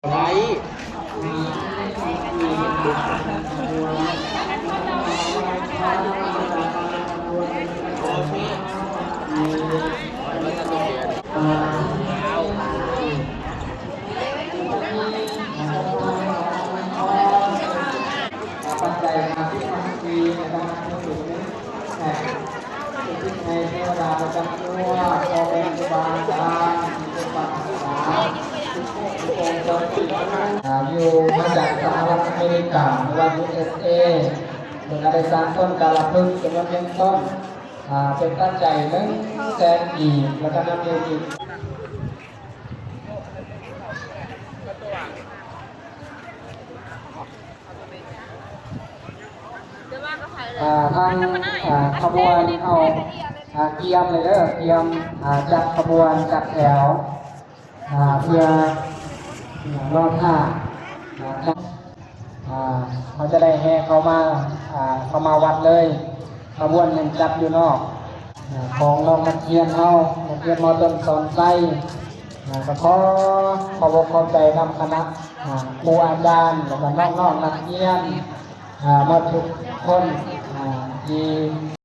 ໄດ້ ປັດໄຈຫ້າສິບພັນກີບ ແລະ ກໍນຳເທິງເປັນເງິນ ໃຫ້ເທວະດາປະຈຳຕົວ ພໍ່ແມ່ຄູບາອາຈານ ທີ່ປົກປັກຮັກສາ ອ່າ ຢູ່ມາຈາກສະຫະລັດອາເມລິກາ ຫຼືວ່າ ຢູເອສເອ ເພິ່ນກໍໄດ້ສ້າງຕົ້ນກາລະພຶກຈຳນວນໜຶ່ງຕົ້ນ ອ່າ ເປັນປັດໄຈໜຶ່ງແສນກີບ ແລ້ວກໍນຳເງິນອີກ ອ່າ ທາງ ອ່າ ຂະບວນເຮົາ ອ່າ ກຽມເລີຍເດີ ກຽມ ອ່າ ຈັດຂະບວນ ຈັດແຖວ ອ່າ ເພື່ອ ອ່າ ລໍຖ້າ ອ່າ ອ່າ ເຮົາຈະໄດ້ແຫ່ເຂົ້າມາ ອ່າ ເຂົ້າມາວັດເລີຍ ຂະບວນຍັງຈັດຢູ່ນອກ ອ່າ ຂອງນ້ອງນັກຮຽນເຮົາ ນັກຮຽນ ມ.ຕົ້ນ ສອນໄຊ ອ່າ ກໍຂໍຂອບອົກຂອບໃຈນຳຄະນະ ອ່າ ຄູອາຈານ ແລ້ວກໍນ້ອງໆນັກຮຽນ ອ່າ ມາທຸກຄົນ ອ່າ ທີ່